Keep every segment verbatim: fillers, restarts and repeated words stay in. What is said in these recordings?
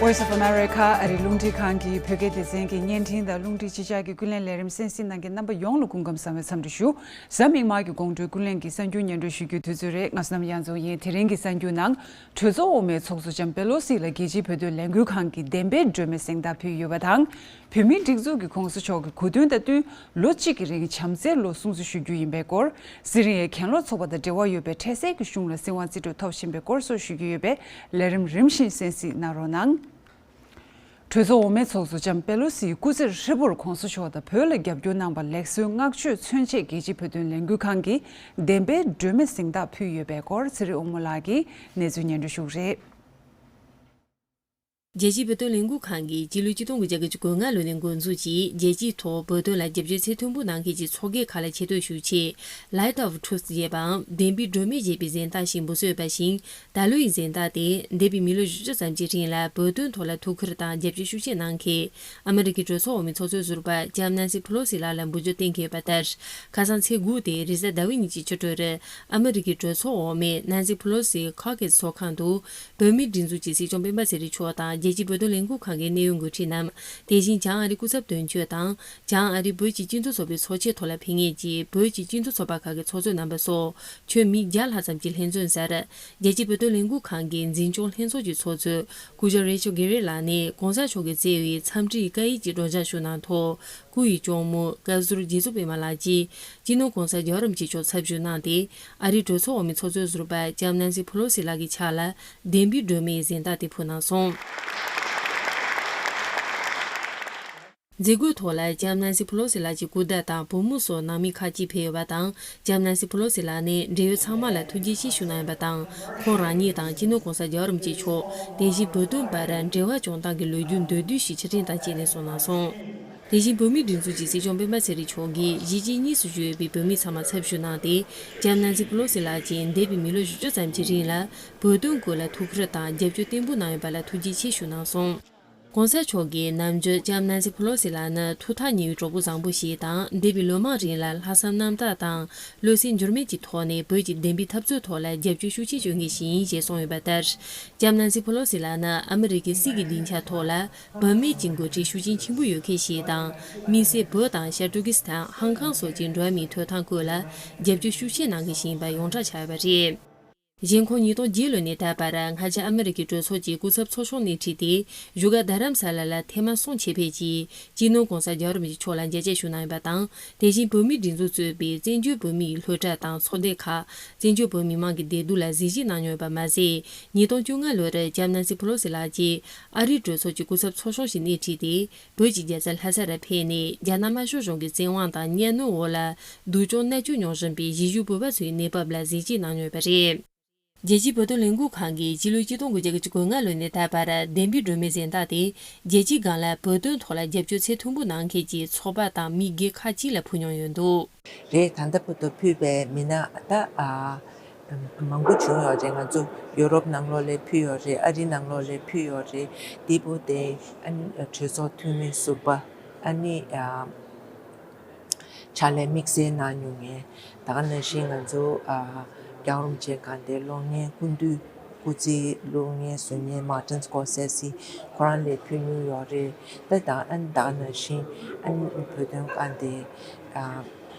Voice of America ཨ་རིའི་རླུང་འཕྲིན་ཁང་གི་བོད་སྐད་སྡེ་ཚན་གྱི་བརྙན་འཕྲིན་དང་རླུང་འཕྲིན་གཅིག་ཆར་གྱི་ཀུན་གླེང་ལས་རིམ་གསན་གཟིགས་གནང་མཁན་རྣམ་པ་ཡོངས་ལ་སྐུ་ཁམས་བཟང་བའི་འཚམས་འདྲི་ཞུ། གཟའ་མིག་དམར་གྱི་དགོང་དྲོའི་ཀུན་གླེང་གི་གསར་འགྱུར་སྙན་སྒྲོན་ཞུ་རྒྱུའི་དུས་ཚོད་རེད། ང་བསོད་ནམས་དབྱངས་འཛོམས་ཡིན། དེ་རིང་གི་གསར་འགྱུར་ནང་། གྲོས་ཚོགས་འོག་མའི་ཚོགས་གཙོ་ལྕམ་པེ་ལོ་སི་ལ་རྒྱལ་སྤྱིའི་བོད་དོན་ལས་འགུལ་ཁང་གིས་བདེན་པའི་སྒྲོན་མེ་གཟེངས་རྟགས་ཕུལ་ཡོད་པ་དང་། བོད་མིའི་སྒྲིག་འཛུགས་ཀྱི་གོང་ས་མཆོག་གི་གོ་སྟོན་དང་བསྟུན་ལོ་གཅིག་གི་རིང་བྱམས་བརྩེའི་ལོ་སྲུང་བརྩི་ཞུ་རྒྱུ་ཡིན་པའི་སྐོར། སི་རི་ཡའི་གྱེན་ལོག་ཚོགས་པ་དང་འབྲེལ་བ་ཡོད་པའི་འཕྲལ་སེལ་གྱི་གཞུང་ལ་སྲིད་དབང་རྩིས་སྤྲོད་ཐོབ་བཞིན་པའི་སྐོར་སོགས་ཞུ་རྒྱུ་ཡོད་པས། ལས་རིམ་རིམ་བཞིན་གསན་གཟིགས་གནང་རོགས་གནང་། གྲོས་ཚོགས་འོག་མའི་ཚོགས་གཙོ་ལྕམ་པེ་ལོ་སིའི་སྐུ་ཚེ་ཧྲིལ་པོར་གོང་ས་མཆོག་དང་བོད་ལ་རྒྱབ་སྐྱོར་གནང་བར་ལེགས་གསོའི་བསྔགས་བརྗོད་མཚོན་ཆེད། རྒྱལ་སྤྱིའི་བོད་དོན་ལས་འགུལ་ཁང་གིས་བདེན་པའི་སྒྲོན་མེ་གཟེངས་རྟགས་ཕུལ་ཡོད་པའི་སྐོར་ཚེ་རིང་དབང་མོ་ལགས་ཀྱིས་གནས་ཚུལ་སྙན་སྒྲོན་ཞུ་གི་རེད། རྒྱལ་སྤྱིའི་བོད་དོན་ལས་འགུལ་ཁང་གིས་སྤྱི་ལོ་ཆིག་སྟོང་དགུ་བརྒྱ་བརྒྱད་ཅུ་གོ་ལྔ་ལོ་ནས་འགོ་འཛུགས་ཀྱིས་རྒྱལ་སྤྱིའི་ཐོག་བོད་དོན་ལ་རྒྱབ་སྐྱོར་ཚད་མཐོན་པོ་གནང་མཁན་གྱི་ཚོགས་སྡེ་ཁག་ལ་ཆེ་བསྟོད་ཞུ་ཆེད། Light of Truth ཞེས་པའམ་བདེན་པའི་སྒྲོན་མེ་ཞེས་པའི་གཟེངས་རྟགས་ཤིག་འབུལ་སྲོལ་ཡོད་པ་བཞིན། ད་ལོའི་གཟེངས་རྟགས་དེ་འདས་པའི་མི་ལོ་བཞི་བཅུ་ཙམ་གྱི་རིང་ལ་བོད་དོན་ཐོག་ལ་ཐུགས་ཁུར་དང་རྒྱབ་སྐྱོར་ཤུགས་ཆེ་གནང་མཁན་ཨ་མི་རི་ཀའི་གྲོས་ཚོགས་འོག་མའི་ཚོགས་གཙོ་ཟུར་པ་ལྕམ་ནན་སི་ཕེ་ལོ་སི་ལགས་ལ་འབུལ་རྒྱུ་གཏན་འཁེལ་བ་ལྟར། ཁ་སང་ཚེས་དགུ་སྟེ་རེས་གཟའ་ཟླ་བའི་ཉིན་གྱི་ཕྱི་དྲོ་རུ་ཨ་མི་རི་ཀའི་གྲོས་ཚོགས་འོག་མའི་ནན་སི་ཕེ་ལོ་སི་ཁོ་ཁེ་སི་ཚོགས་ཁང་དུ། བོད་མིའི་སྒྲིག་འཛུགས་ཀྱི་སྲིད་སྐྱོང་སྤེན་པ་ཚེ་རིང་མཆོག་དང་རྒྱལ་སྤྱིའི་བོད་དོན་ལས་འགུལ་ཁང་གི་གནད་ཡོད་འགོ་ཁྲིད་རྣམས། དེ་བཞིན་བྱང་ཨ་རིའི་སྐུ་ཚབ་དོན་གཅོད་དང་། བྱང་ཨ་རིའི་བོད་ཀྱི་སྤྱི་མཐུན་ཚོགས་པའི་ཚོགས་ཆེན་ཐོག་ལ་ཕེབས་མཁན་གྱི་བོད་ཀྱི་སྤྱི་མཐུན་ཚོགས་པ་ཁག་གི་ཚོགས་གཙོ་རྣམ་པ་སོགས་ཁྱོན་མི་བརྒྱ་ལྷག་ཙམ་གྱིས་ལྷན་འཛོམས་སར། རྒྱལ་སྤྱིའི་བོད་དོན་ལས་འགུལ་ཁང་གི་འཛིན་སྐྱོང་ལྷན་ཚོགས་ཀྱི་ཚོགས་གཙོ་སྐུ་ཞབས་རེ་ཆལ་གྷེ་རེ་ལགས་ནས་གོང་ས་མཆོག་གིས་བསྩལ་བའི་འཚམས་འདྲིའི་བཀའ་ཡིག་ཅིག་སྒྲོག་སྦྱང་ཞུ་གནང་ཐོག་སྐུ་ཡི་གཅུང་མོ་བཀའ་ཟུར་རྗེ་བཙུན་པད་མ་ལགས་ཀྱིས་སྤྱི་ནོར་༸གོང་ས་༸རྒྱལ་བ་རིན་པོ་ཆེ་མཆོག་ཚབ་ཞུས་གནང་སྟེ། ཨ་རིའི་གྲོས་ཚོགས་འོག་མའི་ཚོགས་གཙོ་ཟུར་པ་ལྕམ་ནན་སི་ཕེ་ལོ་སི་ལགས་ཀྱི་ཕྱག་ལ་བདེན་པའི་སྒྲོན་མེའི་གཟེངས་རྟགས་དེ་ཕུལ་གནང་སོང་། མཛད་སྒོའི་ཐོག་ལ་ལྕམ་ནན་སི་ཕེ་ལོ་སི་ལགས་ཀྱི་སྐུ་ཟླ་དང་བུ་མོ་སོགས་ནང་མི་ཁག་ཅིག་ཕེབས་ཡོད་པ་དང་། ལྕམ་ནན་སི་ཕེ་ལོ་སི་ལགས་ནས་འབྲེལ་ཡོད་ཚང་མ་ལ་ཐུགས་རྗེ་ཆེ་ཞུ་གནང་ཡོད་པ་དང་། ཁོང་རང་ཉིད་དང་སྤྱི་ནོར་༸གོང་ས་༸རྒྱལ་བ་རིན་པོ་ཆེ་མཆོག་དེ་བཞིན་བོད་དོན་བར་འབྲེལ་བ་སྐྱོང་སྟངས་ཀྱི་ལོ་རྒྱུས་མདོར་བསྡུས་ཤིག་ཕྱིར་དྲན་དང་བཅས་ནས་གསུངས་གནང་སོང་། དེ་བཞིན་བོད་མིའི་སྒྲིག་འཛུགས་ཀྱི་སྲིད་སྐྱོང་སྤེན་པ་ཚེ་རིང་མཆོག་གིས་གཞིས་བྱེས་གཉིས་སུ་བཞུགས་ཡོད་པའི་བོད་མི་ཚང་མ་ཚབ་ཞུས་གནང་སྟེ། ལྕམ་ནན་སི་ཕེ་ལོ་སི་ལགས་ཀྱིས་འདས་པའི་མི་ལོ་བཞི་བཅུ་ཙམ་གྱི་རིང་ལ་བོད་དོན་སྐོར་ལ་ཐུགས་ཁུར་དང་རྒྱབ་སྐྱོར་བརྟན་པོ་གནང་ཡོད་པ་ལ་ཐུགས་རྗེ་ཆེ་ཞུས་གནང་སོང་། ༸གོང་ས་མཆོག་གིས་ནམ་རྒྱུན་ལྕམ་ནན་སི་ཕེ་ལོ་སི་ལགས་ནི་ཐུགས་ཐག་ཉེ་བའི་གྲོགས་པོ་བཟང་པོ་ཞིག་དང་། འདས་པའི་ལོ་མང་རིང་ལ་ལྷག་བསམ་རྣམ་དག་དང་བློ་སེམས་འགྱུར་མེད་ཀྱི་ཐོག་ནས་བོད་ཀྱི་བདེན་པའི་འཐབ་རྩོད་ཐོག་ལ་རྒྱབ་སྐྱོར་ཤུགས་ཆེ་བྱུང་མཁན་ཞིག་ཡིན་ཞེས་གསུངས་ཡོད་པ་ལྟར། ལྕམ་ནན་སི་ཕེ་ལོ་སི་ལགས་ནི་ཨ་མི་རི་ཀའི་སྲིད་ཀྱི་སྡིངས་ཆ་ཐོག་ལ་བུད་མེད་ཀྱི་འགོ་ཁྲིད་ཤུགས་རྐྱེན་ཆེན་པོ་ཡོད་མཁན་ཞིག་དང་། དམིགས་བསལ་བོད་དང་ཤར་ཏུར་ཀི་སི་ཐན། ཧང་ཀང་སོགས་ཀྱི་འགྲོ་བ་མིའི་ཐོབ་ཐང་སྐོར་ལ་རྒྱབ་སྐྱོར་ཤུགས་ཆེ་གནང་མཁན་ཞིག་ཡིན་པ་ཡོངས་གྲགས་ཆགས་ཡོད་པ་རེད། གཞན་ཁོང་ཉིས་སྟོང་བརྒྱད་ལོ་ནས་ད་བར་སྔ་ཕྱི་ཨ་མི་རི་ཀའི་གྲོས་ཚོགས་ཀྱི་སྐུ་ཚབ་ཚོགས་ཆུང་སྣེ་ཁྲིད་དེ་བཞུགས་སྒར་རྡ་རམ་ས་ལ་ལ་ཐེངས་མ་གསུམ་ཆེད་ཕེབས་ཀྱིས་སྤྱི་ནོར་༸གོང་ས་༸རྒྱལ་བ་རིན་པོ་ཆེ་མཆོག་ལ་མཇལ་ཕྱག་ཞུ་གནང་ཡོད་པ་དང་། དེ་བཞིན་བོད་མིའི་སྒྲིག་འཛུགས་གཙོས་པའི་བཙན་བྱོལ་བོད་མིའི་སློབ་གྲྭ་དང་ཚོགས་སྡེ་ཁག་བཙན་བྱོལ་བོད་མི་མང་གི་བདེ་སྡུག་ལ་གཟིགས་ཞིབ་གནང་མྱོང་ཡོད་པ་མ་ཟད། ཉིས་སྟོང་བཅོ་ལྔ་ལོར་ལྕམ་ནན་སི་ཕེ་ལོ་སི་ལགས་ཀྱིས་ཨ་རིའི་གྲོས་ཚོགས་ཀྱི་སྐུ་ཚབ་ཚོགས་ཆུང་ཞིག་སྣེ་ཁྲིད་དེ། བོད་ཀྱི་རྒྱལ་ས་ལྷ་ས་རུ་ཕེབས་ནས་རྒྱ་ནག་དམར་ཤོག་གཞུང་གི་བཙན་དབང་དང་གཉའ་གནོན་འོག་ལ་སྡུག་སྦྱོང་མནར་གཅོད་མྱོང་བཞིན་པའི་གཞིས་བཞུགས་བོད་པ་ཚོའི་གནས་བབ་ལ་གཟིགས་ཞིབ་གནང་མྱོང་ཡོད་པ་རེད། རྒྱལ་སྤྱིའི་བོད་དོན་ལས་འགུལ་ཁང་གིས་སྤྱི་ལོ་ཆིག་སྟོང་དགུ་བརྒྱ་བརྒྱད་ཅུ་གོ་ལྔ་ལོ་ནས་ད་བར་བདེན་པའི་སྒྲོན་མེ་གཟེངས་རྟགས་དེ་རྒྱལ་སྤྱིའི་སྒང་ལ་བོད་དོན་ཐོག་ལ་རྒྱབ་སྐྱོར་ཚད་མཐོན་པོ་གནང་མཁན་གྱི་ཚོགས་པ་དང་མི་སྒེར་ཁག་ཅིག་ལ་ཕུལ་མྱོང་ཡོད་འདུག་རེད། ད་ལྟ་བར་དུ་ཕུལ་བའི་མི་སྣ་ད་ཨ་མང་པོ་བྱུང་ཡོད་རེད། ང་ཚོ་ཡོ་རོབ་ནང་ལོགས་ལ་ཕུལ་ཡོད་རེད། ཨ་རི་ནང་ལོགས་ལ་ཕུལ་ཡོད་རེད། དེ་བོ་དེ་ཨ་ནི་གྲོས་ཚོགས་འཐུས་མི་ཟུར་པ་ཨ་ནི་ཨ་ཕྱག་ལས་དམིགས་བསལ་གནང་མྱོང་ངས། ད་ག་ནང་བཞིན་ང་ཚོ་ཨ་རྒྱལ་བ་རིན་པོ་ཆེ་གང་དེ་གློག་བརྙན་སྐུ་མདུན་སྐུ་ཚེའི་གློག་བརྙན་བཟོ་མཁན་མར་ཏིན་སྐོར་སེ་སི་ཁོ་རང་ལ་ཕུལ་མྱོང་ཡོད་རེད། ད་ད་ཨ་ནི་ད་ག་ནང་བཞིན་ཨ་ནི་བོད་དོན་གང་དེ་ཨ།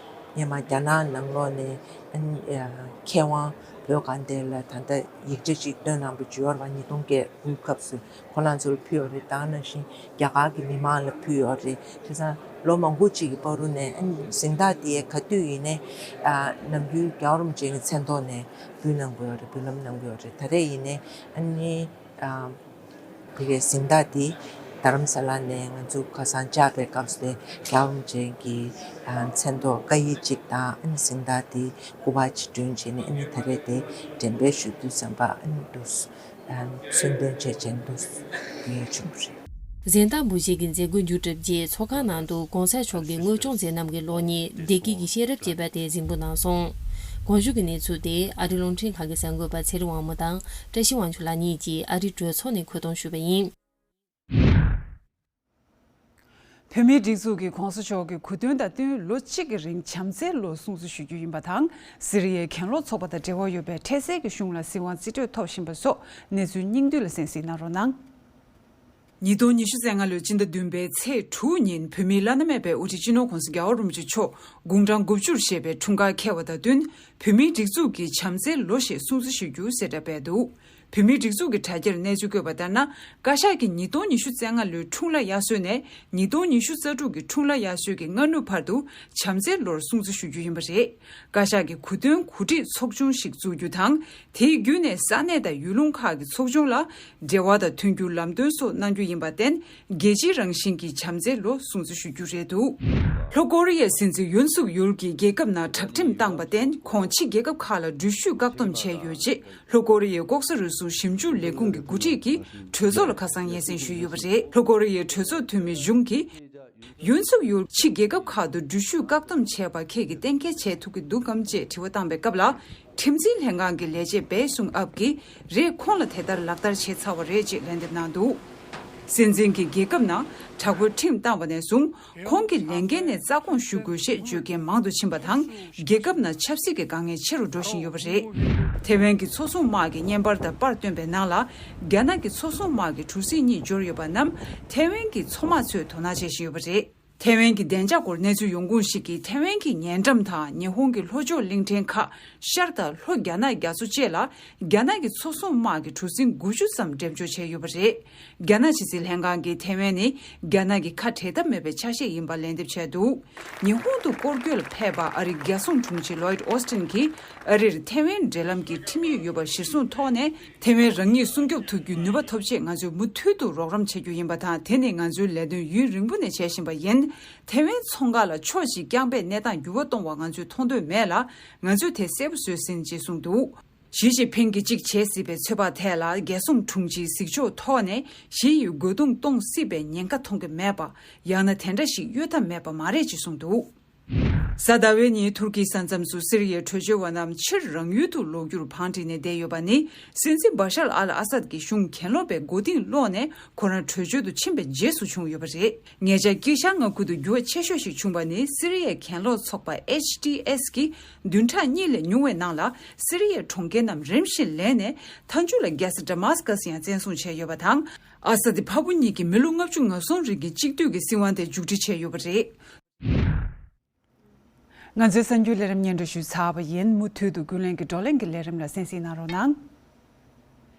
སྔོན་མ་རྒྱ་ནག་ནང་ལོགས་ནས་ཨ་ནི་མཁས་དབང་བོད་གངས་ལྡན་ལ་ད་ལྟ་ཡིག་ཆ་ཅིག་བཏོན་གནང་བ་ཅིག་ཡོད་རེད་པ། ཉིས་སྟོང་བརྒྱད་དགུའི་སྐབས་སུ་ཁོ་རང་ཚོ་ལ་ཕུལ་ཡོད་རེད། ད་ག་ནང་བཞིན་རྒྱ་གར་གྱི་མི་མང་ལ་ཕུལ་ཡོད་རེད། བྱས་ཙང་ལོ་མང་པོ་ཅིག་གི་བར་དུ་ནས་ཨ་ནི་གཟེངས་རྟགས་དེ་ག་དུས་ཡིན་ནའི་ཨ་ནམ་རྒྱུན་རྒྱལ་བ་རིན་པོ་ཆེ་གི་མཚན་ཐོག་ནས་འབུལ་གནང་གི་ཡོད་རེད། འབུལ་ལམ་གནང་གི་ཡོད་རེད། ད་རེས་ཡིན་ནའི་ཨ་ནི། ཨ་དེ་གའི་གཟེངས་རྟགས་དེ་རྡ་རམ་ས་ལ་ནས་ང་ཚོ་ཁ་སང་བཅར་བའི་སྐབས་སུ་དེ་རྒྱལ་བ་རིན་པོ་ཆེ་གི་ཨ་མཚན་ཐོག་བཀའ་ཡིག་ཅིག་དང་ཨ་ནི་གཟེངས་རྟགས་དེ་སྐུ་པར་ཅིག་བསྐྲུན་བྱས་ནས་ཨ་ནི་ད་རེས་དེ་འགྲེམས་སྤེལ་ཞུ་དུས་ཙམ་པ་ཨ་ནི་འདུག་ཨ་མཚོན་དོན་བྱས་བྱས་འདུག་ཡོད་བྱུང་རེད། གཟེངས་རྟགས་འབུལ་བཞེས་ཀྱི་མཛད་སྒོ་མཇུག་གྲུབ་རྗེས་ཚོགས་ཁང་ནང་དུ་༸གོང་ས་མཆོག་གི་དངོས་སྐྱོང་མཛད་རྣམ་གྱི་གློག་བརྙན་བདེ་སྐྱིད་ཀྱི་ཤེས་རབ་ཅེས་པ་དེ་གཟིགས་འབུལ་གནང་སོང་། གོང་ཞུས་ཀྱི་གནས་ཚུལ་དེ་ཨ་རིའི་རླུང་འཕྲིན་ཁང་གི་གསར་འགོད་པ་ཚེ་རིང་དབང་མོ་དང་བཀྲ་ཤིས་དབང་ཕྱུག་ལགས་གཉིས་ཀྱིས་ཨ་རིའི་གྲོས་ཚོགས་ནས་མཁོ་གཏོང་ཞུས་པ་ཡིན། བོད་མིའི་སྒྲིག་འཛུགས་ཀྱིས་གོང་ས་མཆོག་གི་གོ་སྟོན་དང་བསྟུན་ལོ་གཅིག་གི་རིང་བྱམས་བརྩེའི་ལོ་སྲུང་བརྩི་ཞུ་རྒྱུ་ཡིན་པ་དང་། སི་རི་ཡའི་གྱེན་ལོག་ཚོགས་པ་དང་འབྲེལ་བ་ཡོད་པའི་འཕྲལ་སེལ་གྱི་གཞུང་ལ་སྲིད་དབང་རྩིས་སྤྲོད་ཐོབ་བཞིན་པ་སོགས་གནས་ཚུལ་སྙིང་བསྡུས་ལ་གསན་གཟིགས་གནང་རོགས་གནང་། ཉིས་སྟོང་ཉི་ཤུ་རྩ་ལྔ་ལོའི་སྤྱི་ཟླ་བདུན་པའི་ཚེས་དྲུག་ཉིན་བོད་མིའི་བླ་ན་མེད་པའི་དབུ་ཁྲིད་སྤྱི་ནོར་༧གོང་ས་༧རྒྱལ་བ་རིན་པོ་ཆེ་མཆོག་དགུང་གྲངས་དགུ་བཅུར་བཞེས་པའི་འཁྲུངས་སྐར་འཁེལ་བ་དང་བསྟུན། བོད་མིའི་སྒྲིག་འཛུགས་ཀྱི་བྱམས་བརྩེའི་ལོ་ཞེས་སྲུང་བརྩི་ཞུ་རྒྱུ་གསལ་བསྒྲགས་སྤེལ་འདུག་བོད་མིའི་སྒྲིག་འཛུགས་ཀྱི་དྲ་རྒྱར་གནས་ཚུལ་བཀོད་པ་ལྟར་ན། བཀའ་ཤག་གིས་ཉིས་སྟོང་ཉི་ཤུ་རྩ་ལྔ་ལོའི་འཁྲུངས་ལྷ་དབྱར་གསོལ་ནས་ཉིས་སྟོང་ཉི་ཤུ་རྩ་དྲུག་གི་འཁྲུངས་ལྷ་དབྱར་གསོལ་གྱི་སྔ་ནུབ་བར་དུ་བྱམས་བརྩེའི་ལོར་སྲུང་བརྩི་ཞུ་རྒྱུ་ཡིན་པ་རེད། བཀའ་ཤག་གིས་གོ་སྟོན་གོ་སྒྲིག་ཚོགས་ཆུང་ཞིག་བཙུགས་རྒྱུ་དང་། དེའི་བརྒྱུད་ནས་ས་གནས་དང་ཡུལ་ལུང་ཁག་གི་ཚོགས་ཆུང་ལ་འབྲེལ་བ་དང་མཐུན་འགྱུར་ལམ་སྟོན་སོགས་གནང་རྒྱུ་ཡིན་པར་བརྟེན། རྒྱལ་སྤྱིའི་རང་བཞིན་གྱི་བྱམས་བརྩེའི་ལོ་སྲུང་བརྩི་ཞུ་རྒྱུ་རེད་འདུག་ལྷོ་ཀོ་རི་ཡའི་སྲིད་འཛིན་ཡུན་སུག་ཡུལ་གྱིས་རྒྱལ་ཁབ་ནང་དྲག་ཁྲིམས་བཏང་པར་བརྟེན། ཁོང་ཕྱི་རྒྱལ་ཁབ་ཁག་ལ་འགྲུལ་བཞུད་བཀག་སྡོམ་བྱས་ཡོད་ཅེས། ལྷོ་ཀོ་རི་ཡའི་ལྐོག་ཟ་རུལ་སུངས་ཞིབ་འཇུག་ལས་ཁུངས་ཀྱི་འགོ་ཁྲིད་ཀྱིས་གྲོས་ཚོགས་ལ་ཁ་སང་སྙན་སེང་ཞུས་ཡོད་པ་རེད། ལྷོ་ཀོ་རི་ཡའི་གྲོས་ཚོགས་འཐུས་མི་ཇུང་གིས། ཡུན་སུག་ཡུལ་ཕྱི་རྒྱལ་ཁབ་ཁག་ཏུ་འགྲུལ་བཞུད་བཀག་སྡོམ་བྱས་པ་ཁྱེད་ཀྱིས་གཏན་འཁེལ་བྱས་ཐུབ་ཀྱི་འདུག་གམ་ཅེས་དྲི་བ་བཏང་པའི་སྐབས་ལ། ཁྲིམས་འཛིན་ལྷན་ཁང་གི་ལས་བྱེད་པེ་སུང་ཨབ་ཀྱིས་རེད། ཁོང་ལ་དེ་ལྟར་ལག་བསྟར་བྱས་ཚར་བ་རེད་ཅེས་ལན་འདེབས་གནང་འདུག་སྲིད་འཛིན་གྱིས་རྒྱལ་ཁབ་ནང་དྲག་པོའི་ཁྲིམས་བཏང་བ་ནས་བཟུང་། ཁོང་གི་ལས་འགན་ནས་རྩ་དགོངས་ཞུ་དགོས་ཞེས་བརྗོད་མཁན་མང་དུ་ཕྱིན་པ་དང་། རྒྱལ་ཁབ་ནང་ཆབ་སྲིད་ཀྱི་དཀའ་ངལ་ཆེ་རུ་འགྲོ་བཞིན་ཡོད་པ་རེད། ཐེ་ཝན་གྱི་མཚོ་སྲུང་དམག་གིས་བརྙན་པར་དང་པར་བཏོན་པའི་ནང་ལ། རྒྱ་ནག་གི་མཚོ་སྲུང་དམག་གི་གྲུ་གཟིངས་གཉིས་འབྱོར་ཡོད་པ་རྣམས་ཐེ་ཝན་གྱི་མཚོ་དམག་ཚོས་དོ་སྣང་བྱེད་བཞིན་ཡོད་པ་རེད། ཐེ་ཝན་གྱི་བདེ་འཇགས་སྐོར་གནས་ཚུལ་ཡོང་ཁུངས་ཤིག་གིས་ཐེ་ཝན་གྱི་ཉེ་འགྲམ་དང་ཉི་ཧོང་གི་ལྷོ་ཕྱོགས་གླིང་ཕྲན་ཁག་ཤར་དང་ལྷོ་རྒྱ་ནག་རྒྱ་མཚོ་བཅས་ལ་རྒྱ་ནག་གི་མཚོ་སྲུང་དམག་གི་གྲུ་གཟིངས་དགུ་བཅུ་ཙམ་འགྲེམས་འཇོག་བྱས་ཡོད་པ་རེད། རྒྱ་ནག་ཕྱི་སྲིད་ལྷན་ཁང་གིས་ཐེ་ཝན་ནི་རྒྱ་ནག་གི་ཁ་བྲལ་ཐབས་མེད་པའི་ཆ་ཤས་ཡིན་པ་ལན་འདེབས་བྱས་འདུག་ཉི་ཧོང་དུ་སྐོར་སྐྱོད་ལ་ཕེབས་པ་ཨ་རིའི་རྒྱལ་སྲུང་དྲུང་ཆེ་ལོའིད་ཨོ་སྟིན་གྱིས་ཨ་རིར་ཐེ་ཝན་འབྲེལ་ལམ་གྱི་ཁྲིམས་ཡིག་ཡོད་པ་གཞིར་བཟུང་ཐོག་ནས། ཐེ་ཝན་རང་ཉིད་སྲུང་སྐྱོབ་ཐུབ་རྒྱུའི་ནུས་པ་ཐོབ་ཆེད་ང་ཚོས་མུ་མཐུད་དུ་རོགས་རམ་བྱེད་རྒྱུ་ཡིན་པ་དང་། དེ་ནི་ང་ཚོའི་ལས་དོན་ཡུན་རིང་པོ་ནས་བྱེད་བཞིན་པ་ཡིན། ཐེ་ཝན་ཚོང་ཁང་ལ་ཕྱོགས་གཅིག་རྐྱང་པས་གནས་སྟངས་འགྱུར་བ་གཏོང་བ་ང་ཚོས་མཐོང་འདོད་མེད་ལ། ང་ཚོས་དེ་གསལ་པོ་བཟོས་ཟིན་ཅེས་གསུངས་འདུག་ཞི་ཅིན་ཕིང་གིས་གཅིག་བྱེད་སྲིད་པའི་ཚོད་དཔག་ཐད་ལ། རྒྱལ་སྲུང་དྲུང་ཆེའི་གཟིགས་ཕྱོགས་ཐོག་ནས་ཞི་ཡི་རྒོལ་རྡུང་གཏོང་སྲིད་པའི་ཉེན་ཁ་མཐོང་གི་མེད་པ། ཡང་ན་དེ་འདྲ་ཞིག་གཡོལ་ཐབས་མེད་པ་མ་རེད་ཅེས་གསུངས་འདུག་གཟའ་ཟླ་བའི་ཉིན་ཐུར་ཀིའི་ས་མཚམས་སུ་སི་རི་ཡའི་བྲོས་བྱོལ་བ་རྣམས་ཕྱིར་རང་ཡུལ་དུ་ལོག་རྒྱུར་བང་བསྒྲིགས་ནས་བསྡད་ཡོད་པ་ནི། སྲིད་འཛིན་བྷ་ཤར་ཨལ་ཨ་སཱད་ཀྱི་གཞུང་གྱེན་ལོག་པའི་མགོ་རྟིང་སློག་ནས་ཁོ་རང་བྲོས་བྱོལ་དུ་ཕྱིན་པའི་རྗེས་སུ་བྱུང་ཡོད་པ་རེད། ཉེ་ཆར་དཀྱིལ་ཤར་མངའ་ཁུལ་དུ་འགྱུར་བ་ཆེ་ཤོས་ཤིག་བྱུང་བ་ནི། སི་རི་ཡའི་གྱེན་ལོག་ཚོགས་པ་ཨེཆ་ཊི་ཨེས་ཀྱིས་བདུན་ཕྲག་གཉིས་ལས་ཉུང་བའི་ནང་ལ་སི་རི་ཡའི་གྲོང་ཁྱེར་རྣམས་རིམ་བཞིན་ལེན་ནས། མཐའ་མཇུག་ལ་རྒྱལ་ས་ཌ་མཱ་སི་ཀ་སི་ཡང་བཙན་བཟུང་བྱས་ཡོད་པ་དང་། ཨ་སཱད་དེ་ཕ་བུ་གཉིས་ཀྱི་མི་ལོ་ལྔ་བཅུ་ང་གསུམ་རིང་གི་གཅིག་སྡུད་ཀྱི་སྲིད་དབང་དེ་མཇུག་སྒྲིལ་བྱས་ཡོད་པ་རེད། ང་ཚོའི་གསར་འགྱུར་ལས་རིམ་སྙན་སྒྲོན་ཞུས་ཚར་བ་ཡིན། མུ་མཐུད་དུ་ཀུན་གླེང་གི་བགྲོ་གླེང་གི་ལས་རིམ་ལ་གསན་གཟིགས་གནང་རོགས་གནང་།